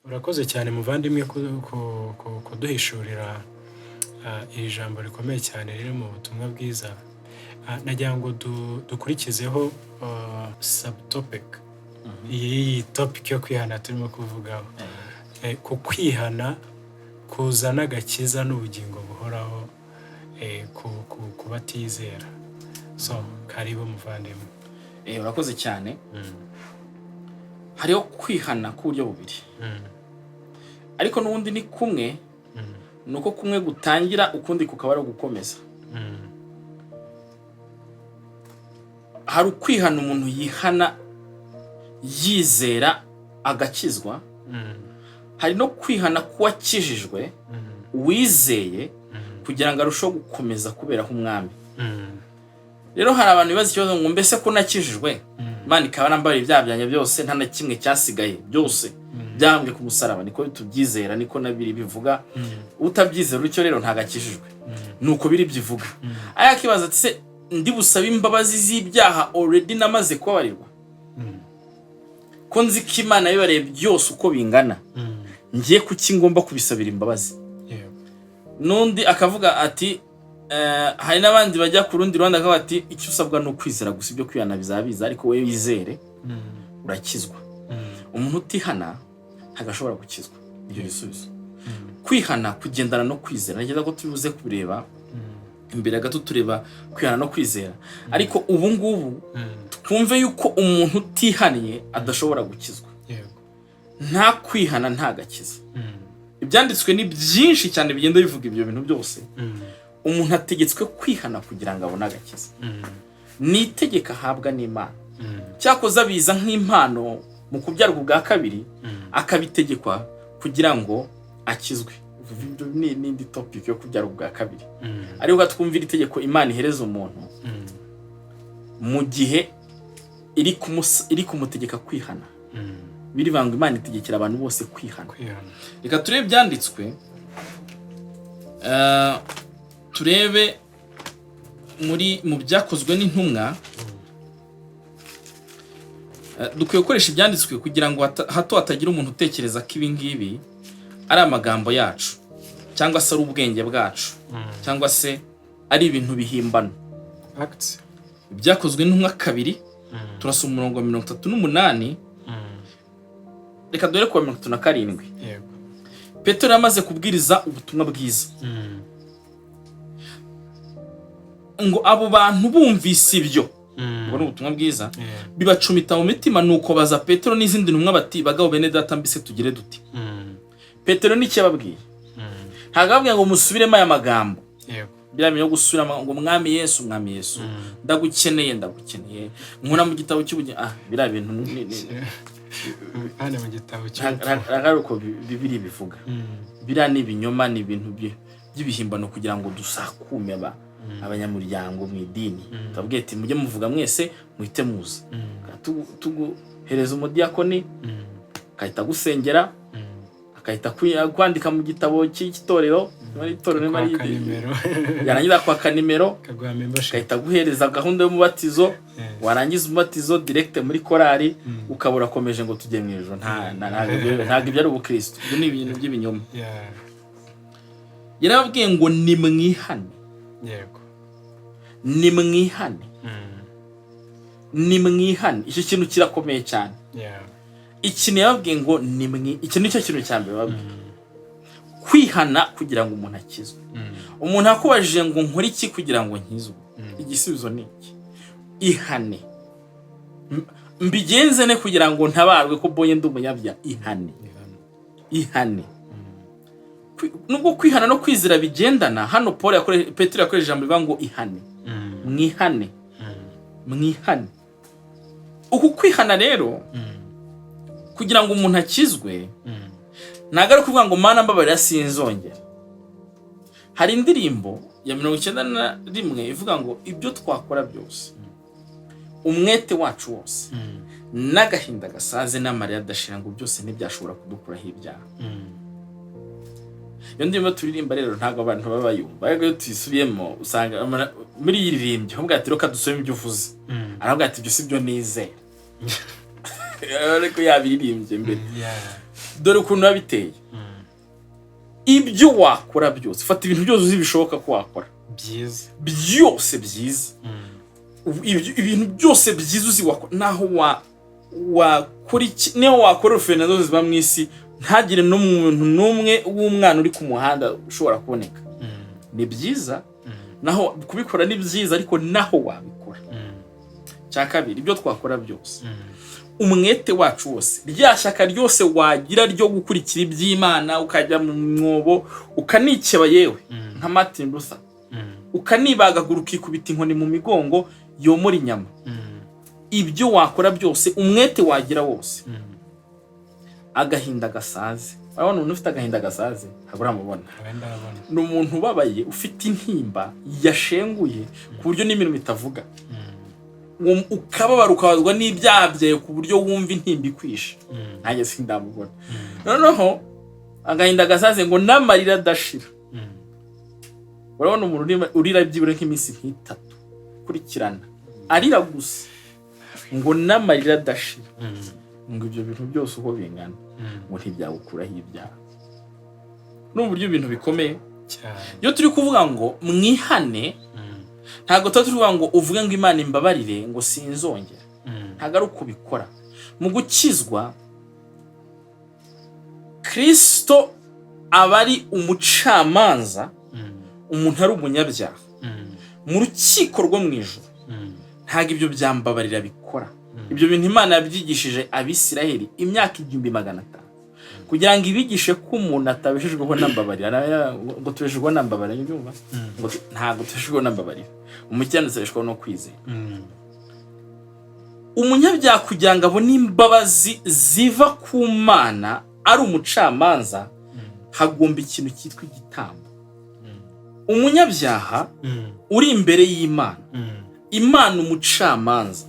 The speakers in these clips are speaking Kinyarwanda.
Urakoze cyane muvandimwe kuduhishurira iri jambo rikomeye cyane riri mu butumwa bwiza. Nagira ngo dukurikizeho subtopic iyi topic yo kwihana turimo kuvugaho. Ku kwihana kuzana agakiza n'ubugingo buhoraho ku batizera. So karibu muvandimwe. Urakoze cyane. Hariho kwihana k'uburyo bubiri, ariko n'ubundi ni kumwe, ni uko kumwe gutangira, ukundi kukaba ari ugukomeza. Hari ukwihana umuntu yihana yizera agakizwa, hari no kwihana k'uwakijijwe wizeye kugira ngo arusheho gukomeza kuberaho Umwami. Rero hari abantu bibaza ikibazo ngo: "Mbese ko nakijijwe, Imana ikaba yarambabariye ibyaha byanjye byose, nta na kimwe cyasigaye, byose byahambwe ku musaraba," niko tubyizera, niko na Bibiliya bivuga. Utabyizera utyo rero ntabwo akijijwe, nuko biri byivuga. Ariko akibaza ati: "Se ndi busabe imbabazi z'ibyaha already namaze kubabarirwa? Ko nzi ko Imana yabibareye byose uko bingana, ngiye kuki ngomba kubisabira imbabazi?" N'undi akavuga ati hari n'abandi bajya ku rundi ruhande, akavuga ati: "Icyo usabwa ni ukwizera gusa, ibyo kwihana bizaba biza, ariko wowe wizere urakizwa." Umuntu utihana ntabwo ashobora gukizwa. Ibyo bisubizo, kwihana kugendana no kwizera. Ntekereza ko tubibuze kubireba imbere gato, tureba kwihana no kwizera, ariko ubu ngubu twumve yuko umuntu utihannye adashobora gukizwa. Nta kwihana nta gakiza. Ibyanditswe ni byinshi cyane bigenda bivuga ibyo bintu byose. Umuntu ategetswe kwihana kugira ngo abone agakiza. Ni itegeko ahabwa n'Imana. Cyakoze biza nk'impano mu kubyarwa ubwa kabiri, akabitegekwa kugira ngo akizwe. Ibyo ni n'indi topic yo kubyarwa ubwa kabiri, ariko twumvira itegeko Imana ihereza umuntu mu gihe iri kumutegeka kwihana. Birivuga ngo Imana itegekera abantu bose kwihana. Kwihana. Reka turebe ibyanditswe. Turebe mu Byakozwe n'Intumwa. Dukwiye gukoresha ibyanditswe kugira ngo hato hatagira umuntu utekereza ko ibi ngibi ari amagambo yacu, cyangwa se ari ubwenge bwacu, cyangwa se ari ibintu bihimbano. Acts. Ibyakozwe n'Intumwa 2, turasoma umurongo wa 38. Reka dore kuwa 37. Petero yamaze kubwiriza ubutumwa bwiza, ngo abo bantu bumvise ibyo, ubwo ni ubutumwa bwiza, bibacumita mu mitima, nuko baza Petero n'izindi ntumwa bati: "Bagabo bene data, mbese tugire duti?" Petero n'icyo yababwiye, ntabwo ababwiye ngo musubiremo aya magambo, biriya bintu byo gusubiramo ngo "Mwami Yesu, Mwami Yesu, ndagukeneye, ndagukeneye, nkura mu gitabo cy'ubugingo," biriya bintu Hano mu gitabo cy'urupfu. Ntabwo ari uko Bibiliya bivuga. Biriya ni ibinyoma, ni ibintu by'ibihimbano kugira ngo dusakume abanyamuryango mu idini. Tubabwiye ati: "Mujye muvuga mwese muhite muza." Tuguhereza umudiyakoni, agahita agusengera, agahita kwandika mu gitabo cy'itorero, muri itorero niba ari Kwaka nimero. Yarangiza kwaka nimero, Kaguha membership. agahita aguhereza gahunda y'umubatizo. Warangiza umubatizo, direct muri korari, ukaba urakomeje ngo tujye mu ijoro. Ntabwo ibyo ari ubukristo, ibyo ni ibintu by'ibinyoma. Yarababwiye ngo: "Nimwihane." Nimwihane. Nimwihane. Icyo kintu kirakomeye cyane. Ikintu yababwiye ngo nimwi, iki nicyo kintu cya mbere babwiye, kwihana kugira ngo umuntu akizwe. Umuntu akubajije ngo: "Nkore iki kugira ngo nkizwe?" Igisubizo ni iki: "Ihane." "Mbigenze ne kugira ngo ntabarwe ko mbonye ndi umunyabyaha?" "Ihane." Ihane. Ihane. Nubwo kwihana no kwizera bigendana, hano Paul Petero yakoresheje ijambo rivuga ngo "ihane". Mwihane. Mwihane. Uku kwihana rero kugira ngo umuntu akizwe, ntabwo ari ukuvuga ngo: "Mana mbabarira, sinzongera." Hari indirimbo ya 91 ivuga ngo ibyo twakora byose, umwete wacu wose, n'agahinda gasaze n'amarira adashira, ngo byose ntibyashobora kudukuraho ibyaha. Iyo ndirimbo turirimba rero ntabwo abantu baba bayumva, ariko iyo tuyisubiyemo usanga muri iyi ririmbyi ahubwo ati: "Reka dusome ibyo uvuze." Aravuga ati: "Ibyo si byo nizera," ariko yabiririmbye mbere. Dore ukuntu biba biteye. Ibyo wakora byose, fata ibintu byose uzi bishoboka ko wakora byiza, byose byiza, ibintu byose byiza uzi wakora, naho wakora iki, niyo wakora orphelinat zose ziba mu isi, ntagire n'umuntu n'umwe w'umwana uri ku muhanda ushobora kuboneka. Ni byiza, naho kubikora ni byiza, ariko naho wabikora. Cya kabiri, ibyo twakora byose, umwete wacu wose, rya shyaka ryose wagira ryo gukurikira iby'Imana, ukajya mu mwobo ukanikeba, yewe nka Martin Luther, ukanibagagura, ukikubita inkoni mu migongo yomora inyama, ibyo wakora byose, umwete wagira wose, agahinda gasaze. Urabona umuntu ufite agahinda gasaze? Ntabwo uramubona. Habe ndabona. Ni umuntu ubabaye, ufite intimba yashenguye ku buryo n'imirimo itavuga. Ukababara, ukabazwa n'ibyaha byawe ku buryo wumva intimba ikwishe. Nanjye sindamubona. Noneho agahinda gasaze ngo n'amarira adashira. Urabona umuntu urira byibura nk'iminsi nk'itatu kurikirana arira gusa, ngo n'amarira adashira, ngo ibyo bintu byose uko bingana, ngo ntibyagukuraho ibyaha. Ni uburyo ibintu bikomeye. Cyane. Iyo turi kuvuga ngo mwihane, ntabwo tuba turi kuvuga ngo uvuge ngo Imana imbabarire, ngo sinzongera. Ntabwo ari uko ubikora. Mu gukizwa, Kirisito aba ari umucamanza, umuntu ari umunyabyaha mu rukiko rwo mu ijuru. Ntabwo ibyo byambabarira bikora. Ibyo bintu Imana yabyigishije Abisiraheli imyaka 1500 kugira ngo ibigishe ko umuntu atabeshejweho n'ambabarira. Ngo tubeshejweho n'ambabarira, ubyumva? Ngo ntabwo tubeshejweho n'ambabarira. Umukiranutsi abeshwaho no kwizera. Umunyabyaha kugira ngo abone imbabazi ziva ku Mana ari umucamanza, hagomba ikintu cyitwa igitambo. Umunyabyaha uri imbere y'Imana, Imana umucamanza,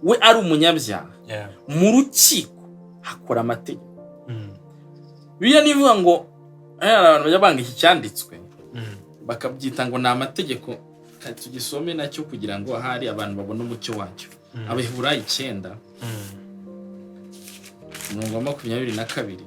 we ari umunyabyaha, mu rukiko hakora amategeko. Bibiliya nivuga ngo abantu bajya banga iki cyanditswe, bakabyita ngo ni amategeko. Reka tugisome nacyo kugira ngo ahari abantu babone umucyo wacyo. Abaheburayo 9, umurongo wa 22,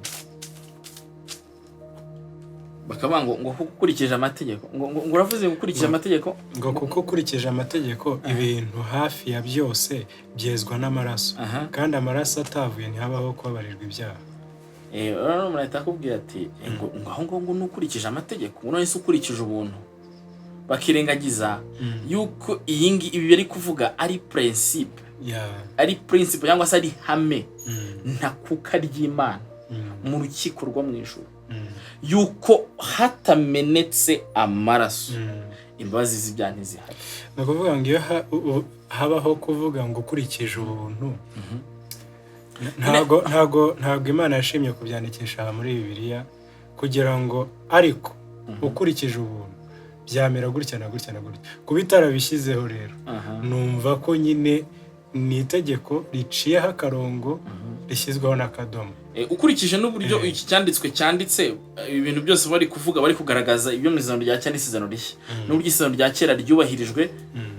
bakavuga ngo kuko ukurikije amategeko, ngo uravuze ngo ukurikije amategeko. Ngo kuko ukurikije amategeko ibintu hafi ya byose byezwa n'amaraso, kandi amaraso atavuye ntihabaho kubabarirwa ibyaha. Urabona umuntu ahita akubwira ati ngo aho ngaho ngo nukurikije amategeko, ngo none se ukurikije ubuntu? Bakirengagiza yuko iyi ngi ibi bari kuvuga ari principe, ari principe cyangwa se ari ihame ntakuka ry'Imana mu rukiko rwo mu ijuru, yuko hatamenetse amaraso imbabazi z'ibyaha ntizihari. Ni ukuvuga ngo iyo habaho kuvuga ngo ukurikije ubuntu, ntabwo Imana yashimye kubyandikisha aha muri Bibiliya kugira ngo ariko ukurikije ubuntu byamera gutya na gutya na gutya. Kuba itarabishyizeho rero, numva ko nyine ni itegeko riciyeho akarongo, rishyizweho n'akadomo. Ukurikije n'uburyo iki cyanditswe cyanditse, ibintu byose bari kuvuga, bari kugaragaza ibyo mu isezerano rya kera n'isezerano rishya, n'uburyo isezerano rya kera ryubahirijwe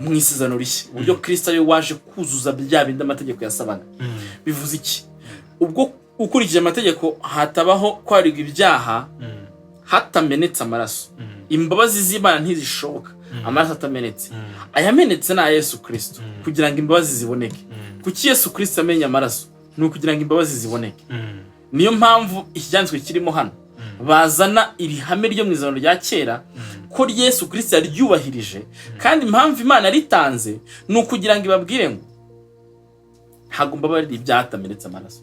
mu isezerano rishya, uburyo Kristo ariwe waje kuzuza bya bindi amategeko yasabaga. Bivuze iki? Ubwo ukurikije amategeko hatabaho kwarirwa ibyaha hatamenetse amaraso, imbabazi z'Imana ntizishoboka amaraso atamenetse. Ayamenetse ni aya Yesu Kristo kugira ngo imbabazi ziboneke. Kuki Yesu Kristo amenya amaraso? Ni ukugira ngo imbabazi ziboneke. Niyo mpamvu iki cyanditswe kirimo hano, bazana iri hame ryo mu isezerano rya kera ko Yesu Kristo yaryubahirije, kandi impamvu Imana yaritanze ni ukugira ngo ibabwire ngo ntabwo mbabarira ibyaha hatamenetse amaraso.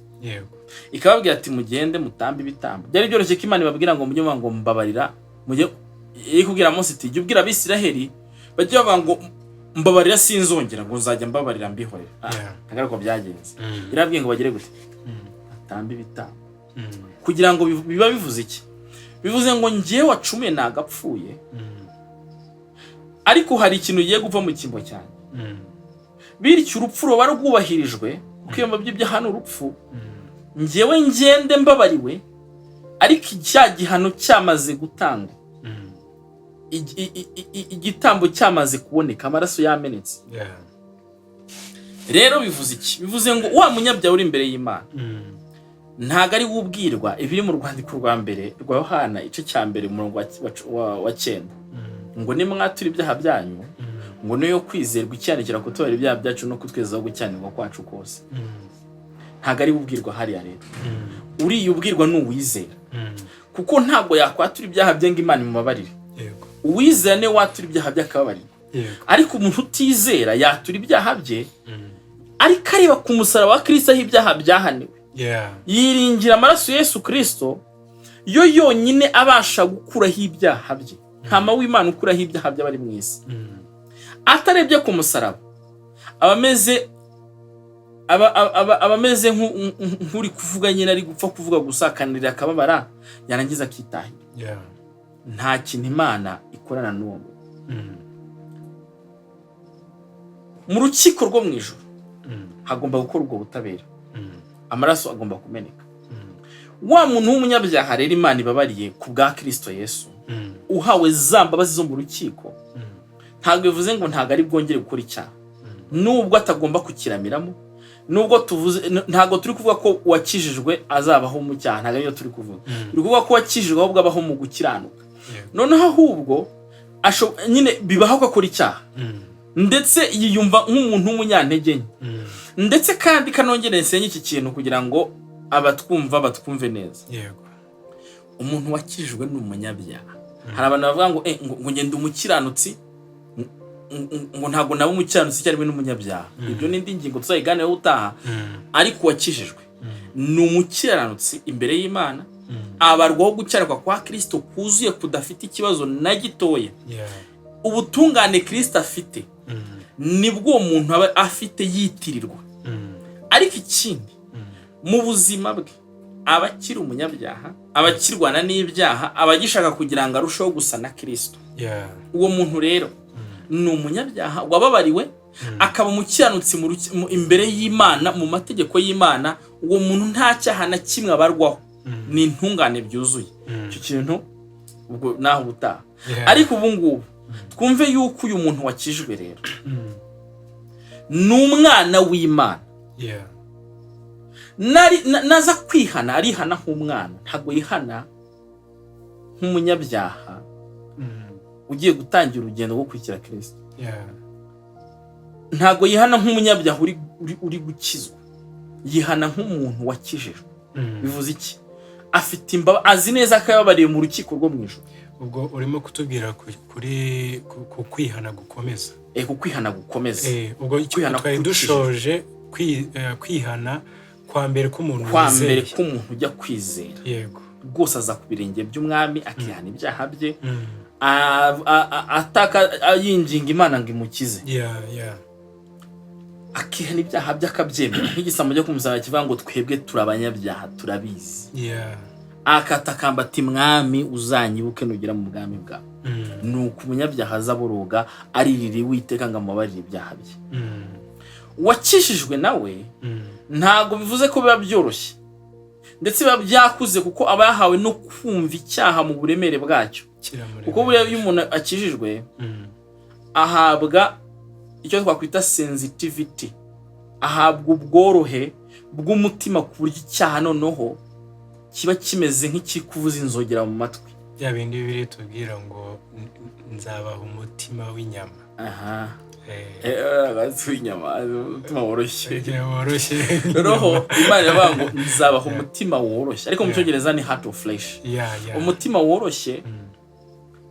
Ikababwira ati mugende mutambe ibitambo. Byari byoroshye ko Imana ibabwira ngo mujye muvuga ngo mbabarira, mujye iri kubwira Mose iti jya ubwira Abisiraheli bajye bavuga ngo mbabarira sinzongera, ngo nzajya mbabarira mbihorera. Ntabwo ari uko byagenze. Irababwiye ngo bagire gute? Batambe ibitambo. Kugira ngo biba bivuze iki? Bivuze ngo njyewe wacumuye nagapfuye, ariko hari ikintu ugiye gupfa mu cyimbo cyanjye, bityo urupfu ruba rwubahirijwe, kuko iyo by'ibyaha ni urupfu. Njyewe ngende mbabariwe, ariko cya gihano cyamaze gutangwa, igitambo cyamaze kuboneka, amaraso yamenetse. Rero bivuze iki? Bivuze ngo wa munyabyaha uri imbere y'Imana, Ntabwo ari we ubwirwa ibiri mu rwandiko rwa mbere rwa Yohana, igice cya mbere, umurongo wa 9, ngo nimwatura ibyaha byanyu, ngo niyo kwizerwa icyanikira kutubarira ibyaha byacu no kutwezaho gukiranirwa kwacu kose. Ntabwo ari we ubwirwa hariya rero. Uriya ubwirwa ni uwizera, kuko ntabwo yakwatura ibyaha bye ngo Imana imubabarire. Uwizera niwe watura ibyaha bye akababarirwa. Ariko umuntu utizera yatura ibyaha bye, ariko areba ku musaraba wa Kirisito aho ibyaha byahaniwe, yiringira amaraso Yesu Kirisito yo yonyine abasha gukuraho ibyaha bye. Ntama w'Imana ukuraho ibyaha by'abari mu isi. Atarebye ku musaraba aba ameze nk'uri kuvuga nyine, ari gupfa kuvuga gusa, akanirira, akababara, yarangiza akitahira. Nta kintu Imana ikorana n'uwo muntu. Mu rukiko rwo mu ijuru hagomba gukora ubwo butabera, amaraso agomba kumeneka. Wa muntu w'umunyabyaha rero Imana ibabariye ku bwa Kirisito Yesu, uhawe za mbabazi zo mu rukiko, ntabwo bivuze ngo ntabwo ari bwongere gukora icyaha, nubwo atagomba kukiramiramo. Nubwo tuvuze, ntabwo turi kuvuga ko uwakijijwe azabaho mu cyaha, ntabwo ariyo turi kuvuga. Turi kuvuga ko uwakijijwe ahubwo abaho mu gukiranuka. Noneho ahubwo nyine bibaho ko akora icyaha, ndetse yiyumva nk'umuntu w'umunyantege nke. Ndetse kandi kanongere nsenye iki kintu kugira ngo abatwumva batwumve neza. Umuntu wakijijwe ni umunyabyaha. Hari abantu bavuga ngo ngo ngenda umukiranutsi, ngo ntabwo naba umukiranutsi icyarimwe n'umunyabyaha. Ibyo ni indi ngingo tuzayiganireho utaha. Ariko uwakijijwe ni umukiranutsi imbere y'Imana, abarwaho gukiranuka kwa Kirisito kuzuye, kudafite ikibazo na gitoya. Ubutungane Kirisito afite nibwo uwo muntu aba afite, yitirirwa. Ariko ikindi, mu buzima bwe aba akiri umunyabyaha, aba akirwana n'ibyaha, aba agishaka kugira ngo arusheho gusa na Kirisito. Uwo muntu rero ni umunyabyaha wababariwe, akaba umukiranutsi imbere y'Imana, mu mategeko y'Imana. Uwo muntu nta cyaha na kimwe abarwaho, ni intungane byuzuye. Icyo kintu ubwo naho ubutaha. Ariko ubu ngubu twumve yuko uyu muntu wakijwe rero ni umwana w'Imana. Naza kwihana, arihana nk'umwana, ntabwo yihana nk'umunyabyaha ugiye gutangira urugendo rwo gukurikira Kirisito. Ntabwo yihana nk'umunyabyaha uri gukizwa, yihana nk'umuntu wakijijwe. Bivuze iki? Afite imbabazi, azi neza ko yababariye mu rukiko rwo mu ijuru. Ubwo urimo kutubwira ku kwihana gukomeza. Ku kwihana gukomeza. Ubwo icyo Kwihana twari gukijijwe. dushoje kwihana kwa mbere k'umuntu Kwa mbere wizeye. k'umuntu ujya kwizera. Rwose aza ku birenge by'umwami, akihana ibyaha bye, ataka, yinginga Imana ngo imukize. Akihana ibyaha bye, akabyemera nk'igisambo cyo kumusaba kivuga ngo twebwe turi abanyabyaha, turabizi. Akatakamba ati: "Mwami, uzanyibuke nugera mu bwami bwawe." Nuko umunyabyaha aza aboroga, aririra Uwiteka ngo amubabarire ibyaha bye. Uwakijijwe nawe ntabwo bivuze ko biba byoroshye, ndetse biba byakuze, kuko aba yahawe no kumva icyaha mu buremere bwacyo. Kiramuremera. Kuko buriya iyo umuntu akijijwe ahabwa icyo twakwita sensitivity, ahabwa ubworohe bw'umutima, ku buryo icyaha noneho kiba kimeze nk'ikikuvuza inzogera mu matwi. Bya bindi bibiri tubwira ngo nzabaha umutima w'inyama. Aha. W'inyama, umutima woroshye. Igihe woroshye. Roho Imana iravuga ngo nzabaha umutima woroshye, ariko mu Cyongereza ni heart of flesh. Umutima woroshye,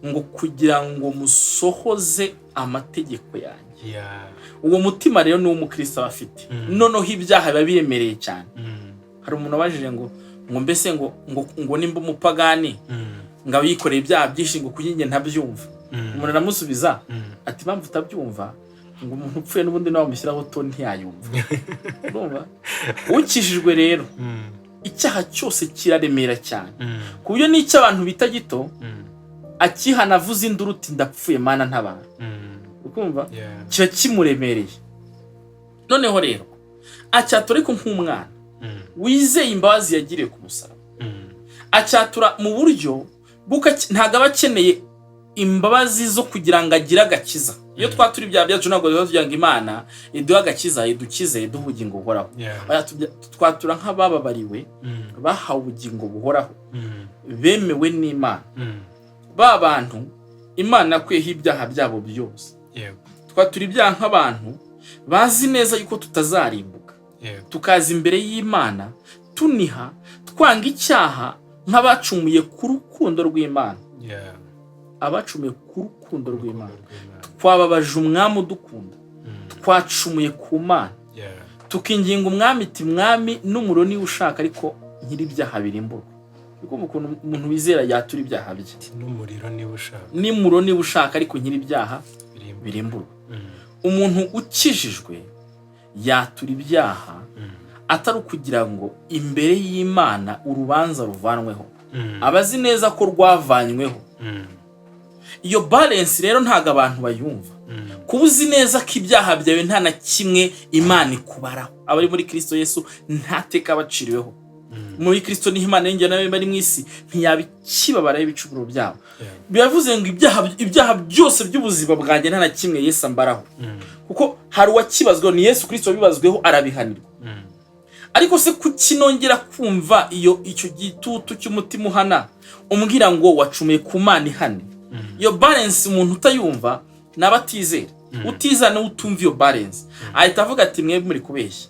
ngo kugira ngo musohoze amategeko yanjye. Uwo mutima rero ni uw'umukristo aba afite. Noneho ibyaha biba biremereye cyane. Hari umuntu wabajije ngo mbese ngo nimba umupagani ngo aba yikoreye ibyaha byinshi, ngo kuki njye ntabyumva? Umuntu aramusubiza ati: "Impamvu utabyumva, ngo umuntu upfuye n'ubundi nawe wamushyiraho toni ntiyayumva." Urumva, ukijijwe rero icyaha cyose kiraremera cyane, ku buryo n'icyo abantu bita gito akihana avuze induru uti: "Ndapfuye, Mana, ntabara." Ukumva kiba kimuremereye. Noneho rero acyatura ariko nk'umwana wizeye imbabazi yagiriwe ku musaraba. Acyatura mu buryo bw'uko ntabwo aba akeneye Imbabazi zo kugira ngo agire agakiza. Iyo twatura ibyaha byacu, ntabwo tuba tugira ngo Imana iduhe agakiza, idukize, iduhe ubugingo buhoraho. Oya, twatura nk'abababariwe, bahawe ubugingo buhoraho, bemewe n'Imana, ba bantu Imana yakuyeho ibyaha byabo byose. Twatura ibyaha nk'abantu bazi neza yuko tutazarimbuka, tukaza imbere y'Imana tuniha, twanga icyaha, nk'abacumuye ku rukundo rw'Imana. Abacumuye ku rukundo rw'Imana. Rw'Imana. Twababaje Umwami udukunda. Twacumuye ku Mana, tukinginga Umwami iti: "Mwami, n'umuriro niba ushaka, ariko nkiri ibyaha birimburwa." Uri kumva ukuntu umuntu wizera yatura ibyaha bye? Ati, "N'umuriro niba ushaka." "N'umuriro niba ushaka, ariko nkiri ibyaha birimburwa." Birimburwa. Umuntu ukijijwe yatura ibyaha atari ukugira ngo imbere y'Imana urubanza ruvanweho, aba azi neza ko rwavanyweho. Iyo balance rero ntabwo abantu bayumva. Kuba uzi neza ko ibyaha byawe nta na kimwe Imana ikubaraho, abari muri Kristo Yesu nta teka baciriweho. Muri Kristo niho Imana yongera n'abari bari mu isi ntiyaba ikibabaraho ibicumuro byabo. Biravuze ngo ibyaha byose by'ubuzima bwanjye nta na kimwe Yesu ambaraho, kuko hari uwakibazweho, ni Yesu Kristo wabibazweho, arabihanirwa. Ariko se kuki nongera kumva iyo icyo gitutu cy'umutima uhana, umbwira ngo wacumuye ku Mana, ihane? Iyo balance umuntu utayumva ni abatizera. Utizera niwe utumva iyo balance, ahita avuga ati: "Mwebwe muri kubeshya."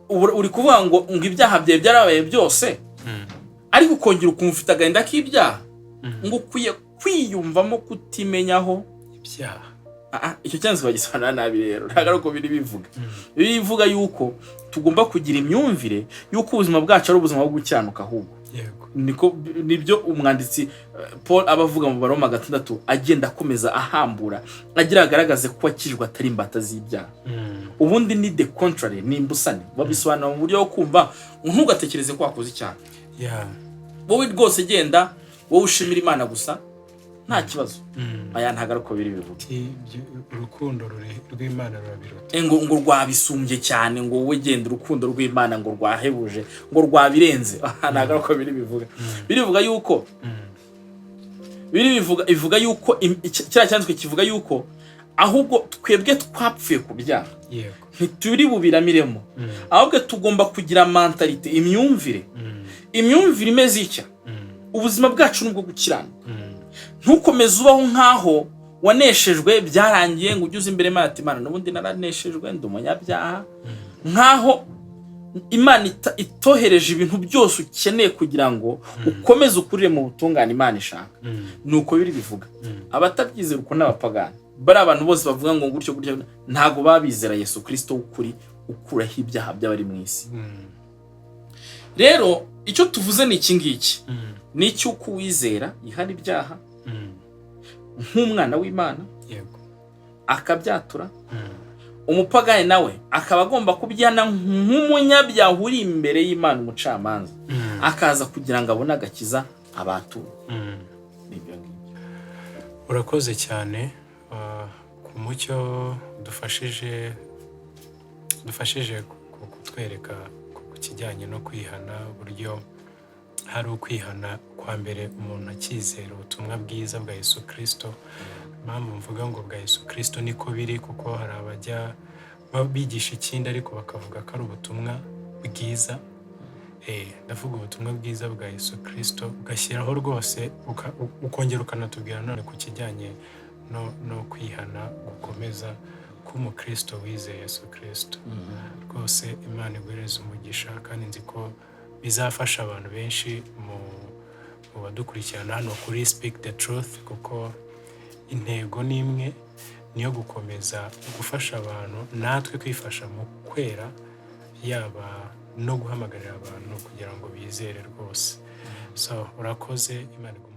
Ubu uri kuvuga ngo ibyaha byawe byarabaye byose, ariko ukongera ukumva ufite agahinda k'ibyaha, ngo ukwiye kwiyumvamo kutimenyaho ibyaha. Ah, ah, icyo cyanditswe bagisobanura nabi rero, ntabwo ari uko biri bivuga. Biri bivuga yuko tugomba kugira imyumvire yuko ubuzima bwacu ari ubuzima bwo gukiranuka ahubwo. Niko nibyo umwanditsi Paul aba avuga mu Baroma 6, agenda akomeza ahambura agira agaragaze ko wakijwe atari imbata z'ibyaha. Ubundi ni the contrary, ni imbusane. Babisobanura mu buryo bwo kumva ngo ntugatekereze ko wakoze icyaha. Wowe rwose genda, wowe ushimira Imana gusa, nta kibazo. Aya ntabwo ari uko biri bivuga. Ati, urukundo rw'Imana rurabiruta. Ngo rwabisumbye cyane, ngo wowe genda, urukundo rw'Imana ngo rwahebuje, ngo rwabirenze. Aha ntabwo ari uko biri bivuga. Birivuga yuko biri bivuga yuko kiriya cyanditswe kivuga yuko ahubwo twebwe twapfuye ku byaha, ntituri bubiramiremo, ahubwo tugomba kugira mentalité, imyumvire, imyumvire imeze itya: ubuzima bwacu ni ubwo gukiranuka. Ntukomeze ubaho nk'aho waneshejwe, byarangiye, ngo ujye uza imbere Imana ati: "Imana, n'ubundi naraneshejwe, ndi umunyabyaha," nk'aho Imana itohereje ibintu byose ukeneye kugira ngo ukomeze ukurire mu butungane Imana ishaka. Ni uko biri bivuga. Abatabyizera uko ni abapagani. Bari abantu bose bavuga ngo gutyo gutyo ntabwo baba bizera Yesu Kirisito w'ukuri ukuraho ibyaha by'abari mu isi. Rero icyo tuvuze ni iki ngiki, ni icy'uko uwizera yihana ibyaha nk'umwana w'Imana, akabyatura. Umupagani nawe akaba agomba kubyihana nk'umunyabyaha uri imbere y'Imana umucamanza, akaza kugira ngo abone agakiza abatura. Ni ibyo ngibyo. Urakoze cyane ku mucyo dufashije kutwereka ku kijyanye no kwihana, uburyo hari ukwihana kwa mbere umuntu akizera ubutumwa bwiza bwa Yesu Kirisito. Impamvu mvuga ngo bwa Yesu Kirisito, niko biri, kuko hari abajya bigisha ikindi ariko bakavuga ko ari ubutumwa bwiza. Ndavuga ubutumwa bwiza bwa Yesu Kirisito, ugashyiraho rwose ukongera ukanatubwira none ku kijyanye no kwihana gukomeza k'umukristo wizeye Yesu Kirisito. Rwose Imana iguhereze umugisha, kandi nzi ko bizafasha abantu benshi mu badukurikirana hano kuri Speak the Truth, kuko intego ni imwe, niyo gukomeza gufasha abantu, natwe kwifasha mu kwera, yaba no guhamagarira abantu kugira ngo bizere rwose. So urakoze, Imana iguhe.